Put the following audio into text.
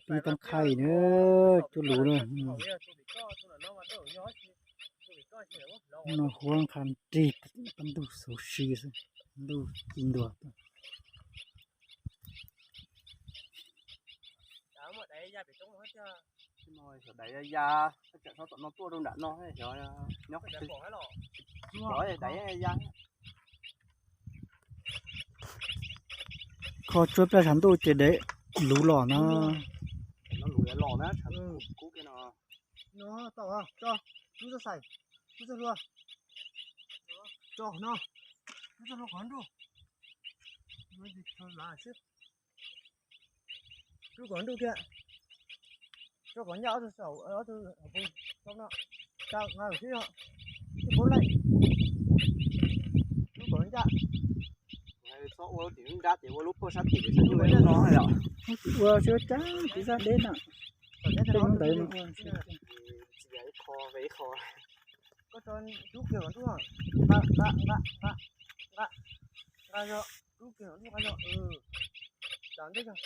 Tib toob khaij na, cuab luv na. No huab nqha nrig pab ntuj xauv si xwb, ntuj ci ntuag. Xyov dais ya ya, tsam no tuaj rau nram no xyov nyob qhov twg. Dais ya ya. Kho tsuab plaj tshav ntuj ces dais luv los no. Los na, kub kiag no. No tau, tso, lub txoj xais, lub txoj hlua, tso no, lub txoj hlua kom nruj, lub kom nruj kiag, tso kom ncaj ob tug saum, ob tug hauv paus, tso no, tso nqa xwb no, tij paub laij, lub kom ncaj. Txhob ua lub tim lub nrab ces ua lub puag sab tim sab ntuj no yom. Ua tsis ua cas, tim sab deb no. Tej ntawd no. Txiav ib qho ve ib qho. Koj tso rub kiag kom nruj, nqa, nqa, nqa, nqa, nqa, nqa zog, rub kiag kom nruj nqa zog, tsa ntej zog.